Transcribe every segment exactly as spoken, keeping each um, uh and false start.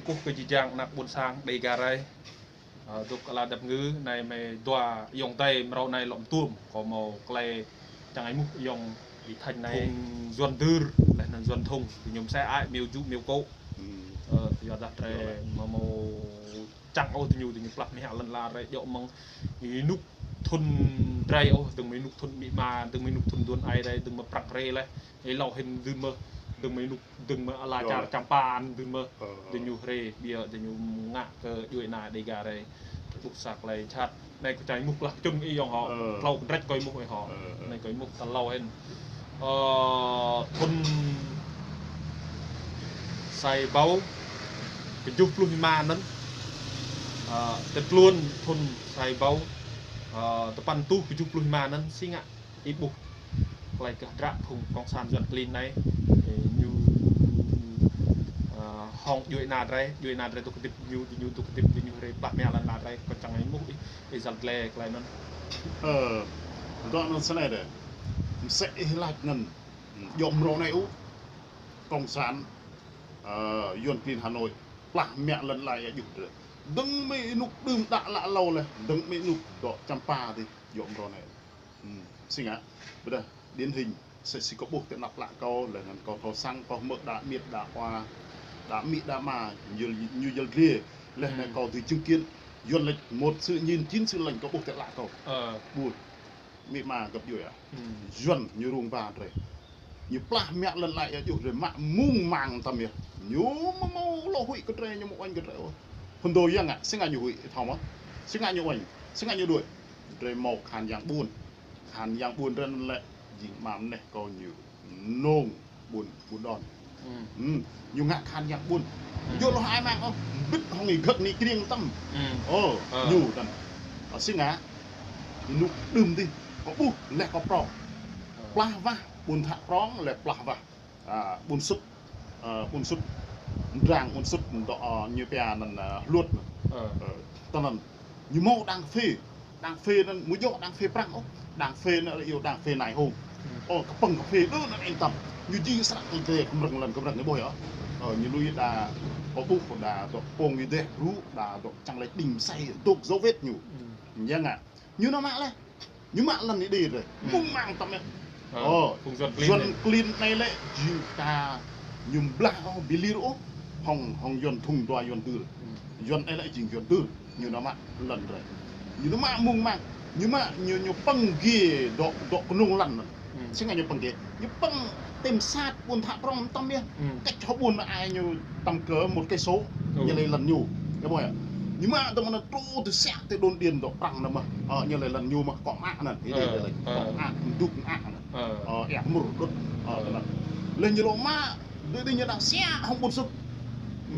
Ơ, kơ jih jang anak ƀuôn sang Đêga drei. Ơ, dôk ala dap ngư, anei mei dua ayŏng adei mrâo anei lŏ mtuôm, kâo mâo klei čiăng êmuh ayŏng Y Thanh anei. Phung Yuăn Dưr, leh anăn Yuăn Thung, diñu msĕ ai miêu jŭ miêu kô̆. Ơ, kyuadah drei amâo mâo čiăng ôh diñu, diñu plah mă lăn ala drei djŏ mơ̆ng ênuk thŭn drei ôh, dơ̆ng mơ̆ng ênuk thŭn amĭ ama, dơ̆ng mơ̆ng ênuk thŭn aduôn aê drei, dơ̆ng mơ̆ng Prăng hriê leh. Êlâo hĭn dưi mơh, dơ̆ng mơ̆ng ênuk, dơ̆ng mơ̆ng ala čar Čămpa dưi mơh, diñu hriê, ƀiă diñu ngă kơ djuê ana Đêga drei. Ƀuh sa klei jhat. Anei kâo čiăng êmuh klah kčŭn ayŏng hŏ. Tlâo kdrêč kâo êmuh ih hŏ. Anei kâo êmuh tal êlâo hĭn. Ơ, thŭn sa êbâo kjuh pluh êma anăn. Ơ, tơ tluôn thŭn sa êbâo, ơ, tơ păn êtuh kjuh pluh êma anăn si ngă ih ƀuh klei kơ hdră phung cộng sản Yuăn klin anei, ơ, ñu, ơ, hŏng djuê ana drei, djuê ana drei dôk hdĭp ñu, ñu dôk hdĭp ñu hriê plah mă lăn ala drei, kâo čiăng êmuh ih, ih yăl dliê klei anăn. Ơ, dŏ anăn snei dê. Msĕ ih lač anăn. Djŏ mrâo anei ôh. Cộng sản, ơ, Yuăn klin Hà Nội plah mă lăn ala êa juh drei. Dơ̆ng mơ̆ng ênuk đưm đă lă êlâo leh, dơ̆ng mơ̆ng ênuk dŏ Čămpa dih, djŏ mrâo anei. Si ngă, ƀiădah điển hình, msĕ si kâo ƀuh ti anăp ală kâo, leh anăn kâo thâo săng, kâo hmư̆ đa amiêt, đa khua, đa amĭ, đa ama, ñu, ñu yăl dliê, leh anăn kâo dưi chứng kiến, Yuăn lač một sự nhìn chín sự lành kâo ƀuh ti ală kâo. Ơ. Ƀuh. Amĭ ama găp djuê ah. Yuăn ñu rông ba drei. Ñu plah mă lăn ala êa juh drei mă mŭng mang tăm yơh. Ñu amâo mâo lŏ huĭ kơ drei, ñu amâo uêñ kơ drei ôh. Phŭn dô ya ngă, si ngă ñu huĭ, thâo mơh. Si ngă ñu uêñ, si ngă ñu đuĕ. Drei mâo khan yang ƀuôn. Khan yang ƀuôn drei anăn lĕ, jing ama mneh kâo ñu nông ƀuôn, ƀuôn Đôn. Ñu ngă khan yang ƀuôn. Djŏ lŏ ai mang ôh, mbĭt hŏng êgơ̆k ni kriêng tăm. Ơ, ñu tăn. Ơ, si ngă, ênuk đưm dih, kâo ƀuh leh kâo prŏng. Plah wah, ƀuôn Thă Prŏng leh plah wah. Ơ, ƀuôn Sŭt, ơ, ƀuôn Sŭt, mdrang ƀuôn Sŭt, dŏ, ơ, ñu pia anăn, ơ, Hluôt. Ơ, tơ anăn, ñu mâo đang phê, đang phê anăn, amâo djŏ đang phê Prăng ôh, đang phê anăn lĕ iêu đang phê nai hông. Ơ, kpơ̆ng kphê đơ anăn êntăm. Ñu jing srăng kơ drei kmrơ̆ng lăn kmrơ̆ng ih ƀuh yơh. Ơ, ñu lui đa, kâo ƀuh đa dŏ pông êdeh rŭ, đa dŏ čiăng lač đĭng msei, dôk dấu vết ñu. Ya ngă. Ñu nao mă leh. Ñu mă lăn êđê drei. Mŭng mang tăm yơh. Ơ, phung Yuăn klin Yuăn anei. Klin anei lĕ, jing ka ñu mblah ôh, bi lir ôh, hŏng, hŏng Yuăn Thung dua Yuăn Dưr. Yuăn anei lĕ jing Yuăn Dưr. Ñu nao mă lăn drei. Ñu nao mă mŭng mang. Ñu mă, ñu, ñu pơ̆ng giê dŏ, dŏ knông lăn anăn. Si ngă ñu pơ̆ng giê. Ñu pơ̆ng tĭm sat ƀuôn Thă Prŏng tăm yơh. Cách hŏ ƀuôn ai ñu tăm kơ một cây số. Ñu lĕ lăn ñu. Ih ƀuh yơh. Ñu mă tăm anăn truh ti siă ti đồn điền dŏ Prăng anăn mơh. Ơ, ñu lĕ lăn ñu mơh, kŏ mă anăn. Ih dê lĕ. Kŏ mă, mdŭk mă anăn. Ơ, êa mŭr đŭt. Ơ, tơ anăn. Leh ñu lŏ mă, dê dê ñu nao siă hŏng ƀuôn Sŭt.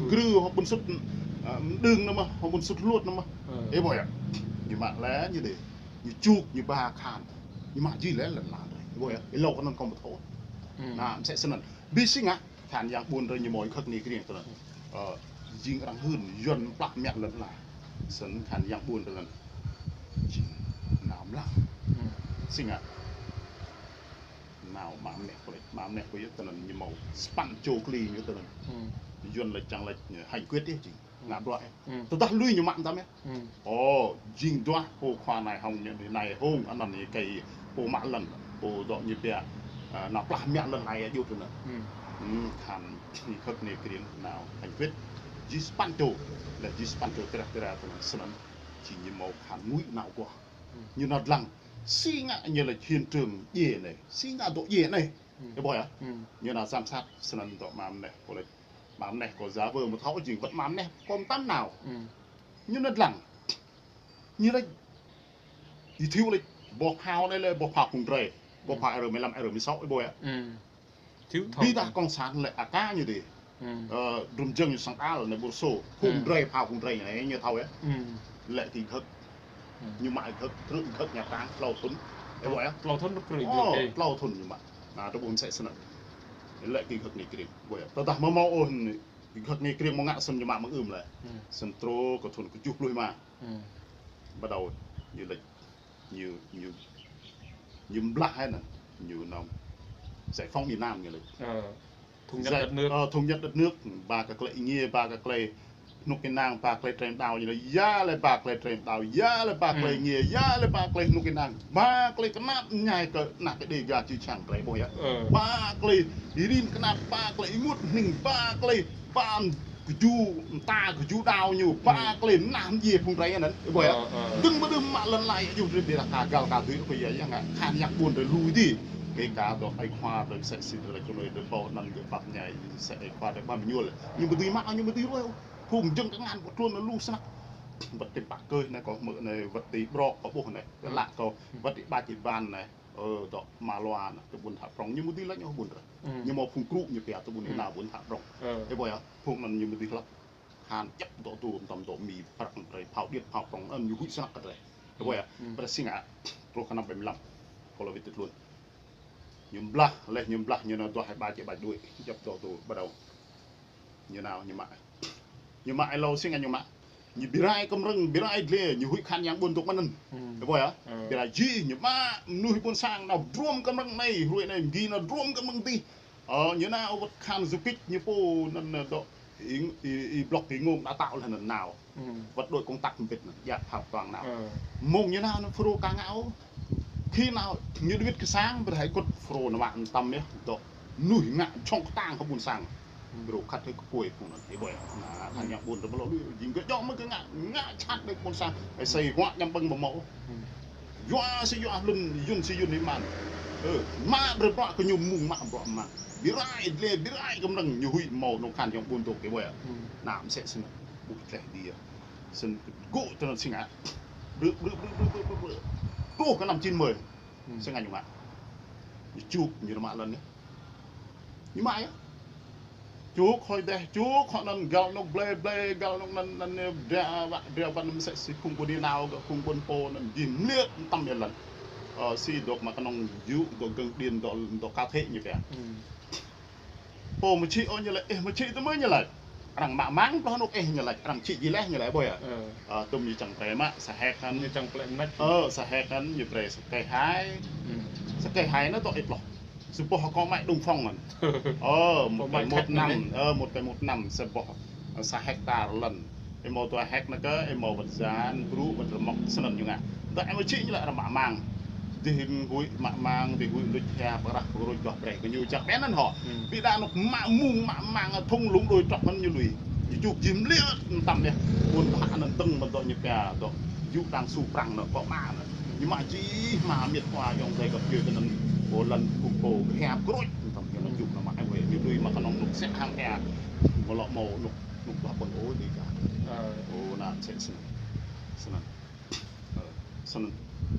Grư hŏng ƀuôn Sŭt, ơ, mđưng anăn mơh, hŏng ƀuôn Sŭt Hluôt anăn mơh. Ih ƀuh yơh. Ñu mă leh ñu dê. Ñu čuk, ñu ba khan. Ñu mă jih leh lăn ala drei. Ih ƀuh yơh. Êlâo kơ anăn kâo mthâo. Nă, msĕ snăn. Bi si ngă, khan yang ƀuôn drei ñu mâo êgơ̆k ni kriêng tơ anăn. Ơ, jing arăng hưn, Yuăn plah mă lăn ala. Snăn khan yang ƀuôn drei anăn. Jing nao mlăng. Si ngă. Nao ama mneh kâo lač, ama mneh kâo yơh tơ anăn ñu mâo sa păn čô klin ñu tơ anăn. Yuăn lač čiăng lač hành quyết yơh jing. Ngă bruă yơh. Tơdah lui ñu mă mtam yơh. Ơ, jing duah pô khua nai hŏng ñu, nai hông anăn ñu kei pô mă lăn, pô dŏ ñu pia, ơ, nao plah mă lăn ai êa juh tơ anăn. Khan êgơ̆k ni kriêng nao hành quyết. Jih sa păn čô, leh jih sa păn čô tơdah tơdah tơ anăn snăn. Jing ñu mâo khan ngui nao guah. Ñu nao dlăng. Si ngă ñu lač hiện trường djiê anei. Si ngă dŏ djiê anei. Ih ƀuh yơh. Ñu nao giám sát snăn dŏ ama mneh kâo lač. Ama mneh kâo giả vờ mthâo jing wăt ama mneh kâo mtam nao. Ñu nao dlăng. Ñu lač. Ih thâo lač. Boh phao anei lĕ boh phao phung drei. Boh phao R mười lăm, R mười sáu, ih ƀuh yơh. Bi dah cộng sản lĕ aka ñu dê. Ơ, drŭm jơ̆ng ñu săng đal anei ƀuôn Sô. Phung drei, phao phung drei anei ñu thâo yơh. Lĕ ti êgơ̆k. Ñu mă êgơ̆k, krư̆ êgơ̆k Nha Trang, tlâo thŭn. Ih ƀuh yơh. Tlâo thŭn, krư̆ êgơ̆k. Tlâo thŭn ñu mă. Nă, tơ ƀuôn msĕ snăn. Lĕ ti êgơ̆k ni kriêng. Ƀuh yơh. Tơdah amâo mâo ôh, êgơ̆k ni kriêng amâo ngă snăn ñu mă mơ̆ng ưm leh. Snăn truh kơ thŭn kjuh pluh êma. Bắt đầu ñu lač ñu, ñu, ñu mblah hĕ anăn, ñu nao giải phóng miền Nam ñu lač. Ơ, thống nhất đất nước. Ơ, thống nhất đất nước, ba kơ klei êngiê, ba kơ klei, Hnŭk ênang ba klei trei mđao ñu lĕ, ya lĕ ba klei trei mđao, ya lĕ ba klei ngiê, ya lĕ ba klei hnŭk ênang, ba klei knap mñai kơ anak Đêga čư̆ čhiăng drei ƀuh yơh. Ba klei rin knap, ba klei ênguôt hnĭng, ba klei ba kju mta kju đao ñu, ba klei nah mdjiê phung drei anăn, ƀuh yơh. Dơ̆ng mơ̆ng dơ̆ng mă lăn lai yơh drei bi răng ka găl ka dưi ƀuh yơh, ya ngă khan yang ƀuôn drei lui dih. Kơ ka dôk ai khua drei msĕ si drei čô nuê drei pô anăn gơ̆ ƀăp mñai msĕ ai khua drei ƀăm ñuôl. Ñu ƀu dưi mă, ñu ƀu dưi ruai. Phung jơ̆ng kngan ƀu tluôn lu snăk. Wăt ti pă kơih anei kâo hmư̆ anei, wăt ti brŏk kâo ƀuh anei. Lă kâo, wăt ti ƀač ti ban anei. Ơ, dôk Malwa anei, ti ƀuôn Thă Prŏng. Ñu mơ̆ dưi lač ôh ƀuôn drei. Ñu mâo phung krŭ ñu pia ti ƀuôn Êna ƀuôn Thă Prŏng. Ơ, ƀuh yơh, phung anăn ñu mơ̆ dưi hlăp. Khan djăp dôk tu mtam dôk Mi prăk drei, phao điêt phao prŏng anăn ñu huĭ snăk kơ drei. Ơ, ƀuh yơh, brei si ngă, truh kơ năm bảy mươi lăm. Kâo lŏ wĭt ti tluôn. Ñu blah, leh ñu blah, ñu nao duah ƀač ti ƀač đuĕ, djăp dôk tu, bắt đầu. Ñu nao, ñu mă. Ñu mă êlâo si ngă ñu mă. Ñu bi rai kmrơ̆ng, bi rai dliê, ñu huĭ khan yang ƀuôn dôk mơ̆ng anăn. Ơ, ƀuh yơh. Bi rai jih, ñu mă, mnuih ƀuôn sang, nao druôm kmrơ̆ng anei, hruê anei, mgi nao druôm kmrơ̆ng dih. Ơ, ñu nao wăt khan du kích, ñu pô anăn, ơ, dôk, ih, ih, ih blŏk, ih ngông đa tao leh anăn nao. Wăt đuĕ công tắc mbĭt anăn, djă phao tuang nao. Mông ñu nao anăn FULRO ka ngă ôh. Khi nao, ñu đuĕ wĭt kơ sang, brei hĕ kŭt FULRO nao mă mtam yơh, dôk. Mnuih ngă jhŏng ktang kơ ƀuôn sang. Brô khăt hĕ kơ kuê phung anăn. Ih ƀuh yơh. Anăn, khan yang ƀuôn drei ƀu lŏ lui, jing gơ̆ djŏ mơ̆ gơ̆ ngă, ngă jhat đuĕ ƀuôn sang. Ơ, asei huă ñăm ƀơ̆ng ƀu mâo. Yua si yua hlŭn, yŭn si yŭn êman. Ơ, mă brei bruă kơ ñu mơ̆ng mă bruă mă. Bi rai dliê, bi rai kmrơ̆ng ñu huĭ mâo anôk khan yang ƀuôn dôk ih ƀuh yơh. Nao msĕ snăn. Ƀuh tleh dih yơh. Snăn gơ̆ tơ anăn si ngă. Brư̆, brư̆, brư̆. Truh kơ năm chín mươi. Si ngă ñu ngă. Ñu čŭk, ñu mă lăn yơh. Ñu mă yơh. Čŭk hŏng êdeh, čŭk hŏng anăn găl anôk blei, blei, găl anôk anăn, anăn, ơ, dra, wă, dra wăn msĕ si phung ƀuôn nao, gơ̆ phung ƀuôn pô anăn jih mliêt mtam yơh lăn. Ơ, si dôk mă knŏng jŭ, dôk gơ̆ng điên, dôk, dôk ka thĕ ñu pia. Pô mă čhĭ ôh ñu lač, ih mă čhĭ tơ mơ̆ ñu lač. Arăng mă mang plah anôk ih ñu lač, arăng čhĭ jih leh ñu lač, ƀuh yơh. Ơ, tŭm ñu čiăng brei mă, sa hek kăn. Ñu čiăng brei mă. Ơ, sa hek kăn, ñu brei sa kei hai. Sa kei hai anăn dôk ih ploh. Sa boh kâo mă Đông Phong anăn. Ơ, một kei một năm, ơ, một kei một năm, sa boh, ơ, sa hektar lăn. Ih mâo dua hek anăn kơ, ih mâo wăt yan, brŭ, wăt rmŏk, snăn ñu ngă. Dôk ih mă čhĭ ñu lač arăng mă mang. Dih huĭ mă mang, dih huĭ luč hia, pơrah, pơrôč, dôk brei kơ ñu čăk ƀiă anăn hŏ. Bi đa anôk mă mung, mă mang, thŭng lŭng đôi trŏk anăn ñu lui. Ñu čŭk jih mliêt mtam yơh. Ƀuôn Thă anăn dơ̆ng mơ̆ng dôk ñu pia dôk. Jŭ đang su prăng anăn, kŏ mă anăn. Ñu mă jih, mă miêt wa ayŏng adei găp djuê kơ anăn. Pô lăn, phung pô, kơ hia, pơrôč, mtam ñu mă jŭ anăn mă, ơ, ñu lui mă knŏng anôk sĕ hang hia. Mâo lŏ mâo anôk, anôk dua ƀơ̆ng ôh dih ka. Ơ, anăn msĕ snăn. Snăn. Ơ, snăn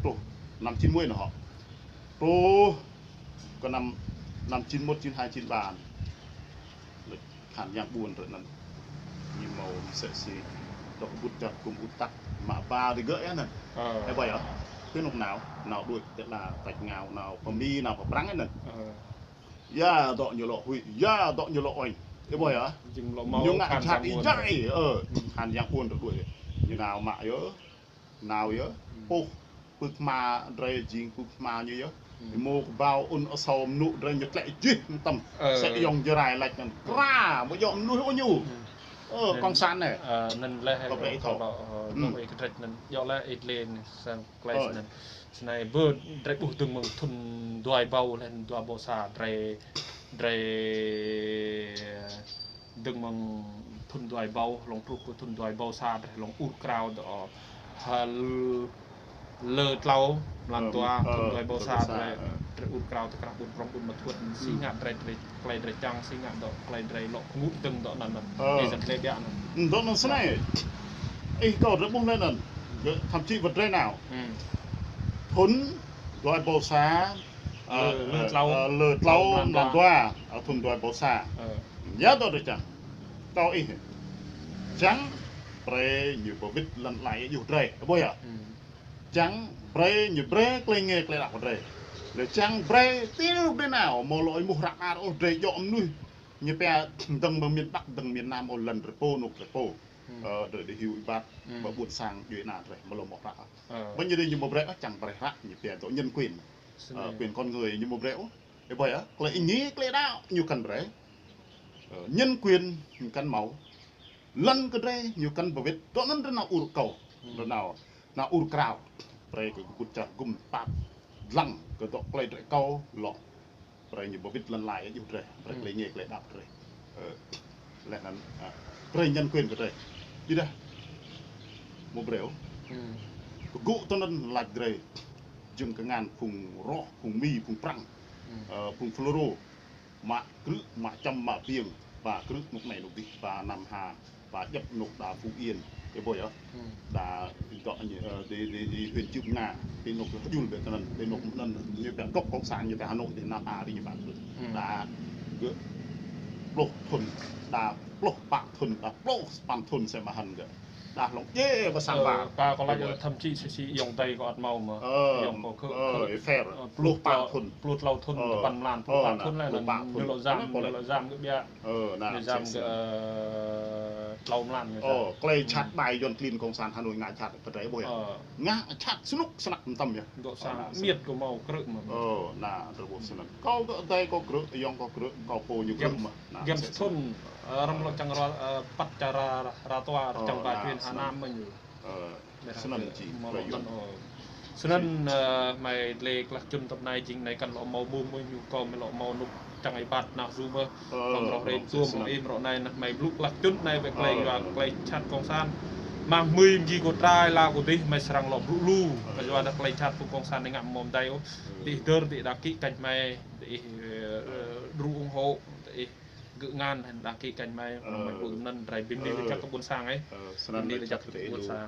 truh năm chín mươi anăn hŏ. Truh kơ năm, năm chín mốt, chín hai, chín ba anăn. Lĕ khan yang ƀuôn drei anăn. Ñu mâo msĕ si dôk ƀŭt čar kŭm ŭt tăk mă ba digơ̆ yơh anăn. Ơ. Ih ƀuh yơh. Ti anôk nao, nao đuĕ ti la tač ngao, nao pơ Mi, nao pơ Prăng anăn. Ơ. Ya dôk ñu lŏ huĭ, ya dôk ñu lŏ uêñ. Ih ƀuh yơh. Jing lŏ mâo ñu ngă khan jhat yang ƀuôn êjai, ơ, khan yang ƀuôn drei đuĕ. Ñu nao mă yơh. Nao yơh, pŭ, pưk hma drei jing pưk hma ñu yơh. Êmô kbao ŭn asâo mnŭ drei ñu tlĕ jih mtam. Ơ. Sĕ ayŏng Jarai lač anăn. Kra, ƀu djŏ mnuih ôh ñu. Ơ, cộng sản anei. Ơ, anăn leh, kâo brei ih thâo. Ơ, kâo brei ih kdrêč anăn. Djŏ leh ih dlê anei, sang klei snăn. Snei bơ drei ƀuh dơ̆ng mơ̆ng thŭn dua êbâo leh anăn dua êbâo sa drei, drei dơ̆ng mơ̆ng thŭn dua êbâo, hlŏng truh kơ thŭn dua êbâo sa drei hlŏng ur krao dŏ, ơ, hal-, lơ tlâo mlan dua, thŭn dua êbâo sa drei, drei ur krao ti krah ƀuôn prŏng ƀuôn ma thuôt, si ngă drei, drei, klei drei čiăng, si ngă dŏ, klei drei lŏ kngŭ dơ̆ng dŏ anăn anăn. Ơ. Ih djăp klei biă anăn. Dŏ anăn snei. Ih kâo drei ƀuh leh anăn. Thậm chí wăt drei nao. Thŭn dua êbâo sa, ơ, lơ, lơ tlâo, ơ, lơ tlâo mlan dua, ơ, thŭn dua êbâo sa. Ơ. Ya dŏ drei čiăng. Kâo ih. Čiăng brei ñu bi wĭt lăn ala êa juh drei. Ƀuh yơh. Čiăng brei ñu brei klei nge klei đăo drei. Leh čiăng brei ti anôk drei nao, amâo lŏ êmuh ră ar ôh drei djŏ mnuih. Ñu pia dơ̆ng mơ̆ng miền Bắc, dơ̆ng miền Nam ôh lăn drei pô, anôk drei pô. Ơ, drei đei hiu êbat, ba ƀuôn sang djuê ana drei, amâo lŏ mâo hră. Ơ. Ƀuh ñu dê ñu mâo brei, ơ, čiăng brei hră, ñu pia dŏ nhân quyền. Ơ, quyền con người ñu mâo brei ôh. Ơ, ƀuh yơh, klei êngiê, klei đăo, ñu kăn brei. Ơ, nhân quyền ñu kăn mâo. Lăn kơ drei ñu kăn ba wĭt, dŏ anăn drei nao ur kâo. Hmm. Drei nao, nao ur krao. Brei kơ kbŭt čar gŭm pap dlăng kơ dŏ klei drei kâo lŏ. Brei ñu ba wĭt lăn lai êa juh drei. Brei Hmm. klei êngiê klei đăo drei. Ơ, leh anăn, a, brei nhân quyền kơ drei. Ƀiădah mâo brei. Hmm. Kơ gŭ tơ anăn lač drei. Jơ̆ng kngan phung roh, phung Mi, phung Prăng. Hmm. Ơ, phung Fulro. Mă krư̆, mă čăm, mă biêng, ba krư̆ anôk anei anôk dih, ba năm ha, ba djăp anôk đa Phú Yên, ih ƀuh yơh. Hmm. Đa dŏ ñu, ơ, đi, đi, đi huyện Cư M'gar, ti anôk hjul ƀiă tơ anăn, ti anôk anăn, ñu pia gốc cộng sản, ñu pia Hà Nội, ti năm ha, ti ñu pia. Hmm. Đa gơ̆ pluh thŭn, đa pluh pă thŭn, đa pluh sa păn thŭn sĕ mă hăn gơ̆. Đa hlŏng djiê ba sang Ơ, ba. Ba kâo lač thậm chí si si ayŏng adei kâo ăt mâo mơh. Ơ, ayŏng kâo khơ, ơ, khơ, ê, fair. Ơ, pluh pluh tlâo, tlâo thŭn. Pluh tlâo thŭn, ơ, dua păn mlan, pluh pă thŭn. Ơ, na, pluh pă thŭn. Anăn ñu lŏ jam, anăn kâo ñu lač. Lŏ jam gơ̆, ơ, tlâo mlan ñu jam. Ơ, klei jhat ƀai yuăn klin cộng sản Hà Nội ngă jhat kơ drei ƀuh yơh. Ơ. Ngă jhat snŭk snăk mtam yơh. Gơ̆ sang miêt kâo mâo krư̆ mơh. Ơ, na, drei ƀuh snăn. Kâo gơ̆ adei kâo krư̆, ayŏng kâo krư̆, kâo pô ñu krư̆ mơh. Giăm sa thŭn, ơ, răm lŏ čiăng ra, ơ, păt čar ra, ra tua, čiăng ba chuyên Hà Nam mơh ñu. Ơ, snăn či, mâo lŏ anăn, ơ. Snăn, ơ, hmei dleh klah čŭn tăp anei jing anei kăn lŏ mâo mông mơh ñu kâo hmei lŏ mâo anôk čiăng êbat nah zu mơh. Ơ, kâo mrâo rei tuôm mâo im rŏ anei nah hmei blŭ klah čŭn anei ƀĕ klei yua klei jhat cộng sản. Mă hmưi mgi kơ trai la kơ dih hmei srăng lŏ blŭ lu. Kyuadah klei jhat phung cộng sản anei ngă mâo mdei ôh. Diih dơr diih đăng ký kênh hmei, diih, ơ, đru ủng hộ, diih gơ̆ ngăn hĕ đăng ký kênh hmei, ơ, hmei ƀuh anăn drei bi mni lač jăk kơ ƀuôn sang ơ. Ơ, snăn bi mni lač jăk kơ ƀuôn sang.